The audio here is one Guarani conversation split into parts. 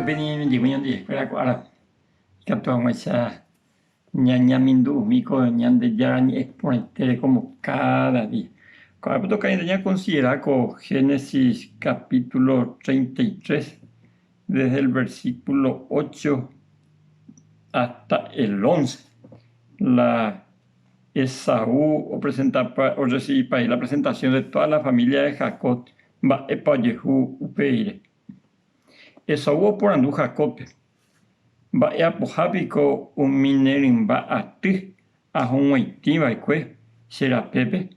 Py'aguapýpe ñañe'ẽjey ñandejekuéra ko árape, ikatu hag̃uáicha ñañamindu'umi ko Ñandejára ñe'ẽ porãitére como káda día. Ko árape toka ñande ñakonsidera ko Génesis capítulo 33, desde el versículo 8 hasta el 11. La Esaú opresentapa orresivipa la presentación de toda la familia de Jacob mba'épa ojehu upe rire. Esaú oporandu Jacóbpe, Mba'e apoha piko umi ne rymba aty ahog̃uaitĩ va'ekue che rapépe?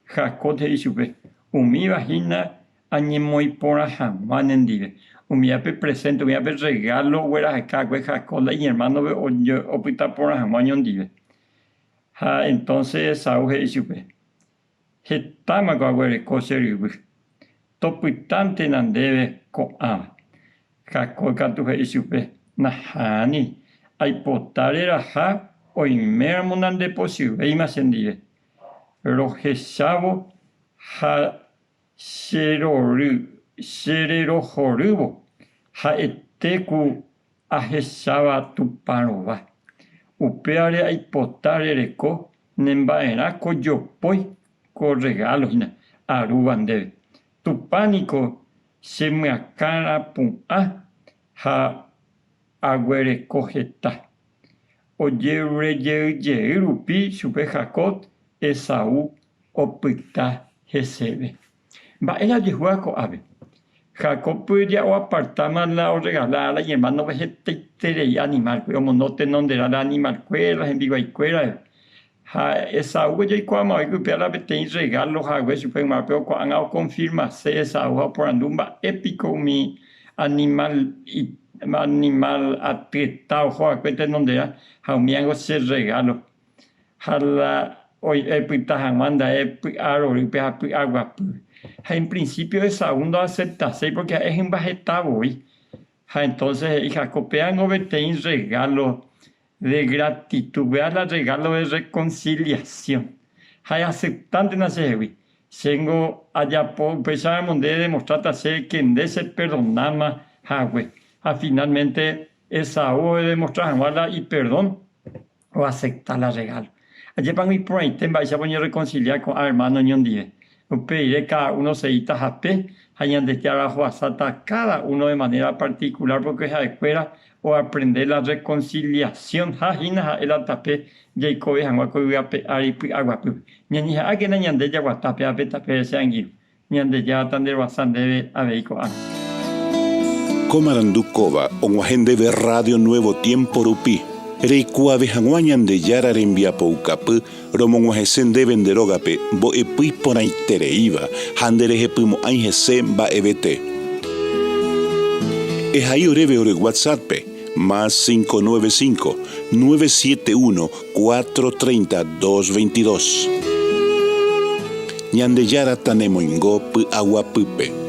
Jacob he'i chupe, Umíva hína añemoĩ porã hag̃ua nendive. Umíva pe presénte, umíva pe rregálo ogueraheka va'ekue Jacob la iñermánope opyta porã hag̃ua oñondive. Ha entónse Esaú he'i chupe, Hetámako aguereko che ryvy, topytántena ndéve ko'ãva. Jacob katu he'i chupe, Nahániri, aipota reraha oiméramo nandepochyvéima chendive. Rohechávo ha chererohorývo ha'ete ku ahecháva Tupã rova. Upévare aipota rereko ne mba'erã ko jopói ko rregálo hína arúva ndéve. Tupã niko che myakã rapu'ã ha aguereko heta. Ojerure jey jey rupi chupe Jacob, Esaú opyta heseve. Mba'e la ojehúva ko'ápe? Jacob ja oapartáma la orregala la iñermánope hetaiterei animálpe, omondo tenonderã la animalkuéra, hembiguaikuéra. Ha Esaú ojaikuaáma oiko upéva la peteĩ rregálo hague chupe yma, péro ko'ág̃a okonfirmase Esaú ha oporandu mba'e piko umi animál animál atyeta oho va'ekue tenonderã ha umívango che rregálo. Ha la oipyta hag̃ua ndae py'arorýpe ha py'aguapýpe. Ha en prinsípio Esaú ndoaseptaséi pórke ha'e hymba heta voi. Ha entónse he'i Jacob, Pévango peteĩ rregálo de gratitud, péva la rregálo de rrekonsiliasión. Ha easeptántena chehegui. Chéngo ajapo upéicharamo nde edemostráta chéve ke nde cheperdonáma hague. Ha finálmente Esaú odemostra hag̃ua la iperdón oasepta la rregálo. Ajépango iporãite mba'éichapa oñerrekonsilia ko'ã ermáno oñondive. Upe rire káda uno osegíta hape ha Ñandejára ohoasáta káda uno de manéra partikulár pórke ha'ekuéra oaprende la rrekonsiliasión ha hína ha'e la tape jaikove hag̃ua ko yvy ape ári py'aguapýpe. Ñañeha'ãkena ñande jaguata péva pe tapére che angirũ. Ñandejára tanderoasa ndéve avei ko'ág̃a. Ko marandu kóva og̃uahẽ ndéve Radio Nuevo Tiempo rupi. Reikuaave hag̃ua Ñandejára rembiapoukapy romog̃uahẽse ndéve nde rógape mbo'epy iporãitereíva ha nderehepymo'ãi hese mba'evete. Ehai oréve ore WhatsApp-pe, más 595 971 430 222. Ñandejára tanemoingo py'aguapýpe.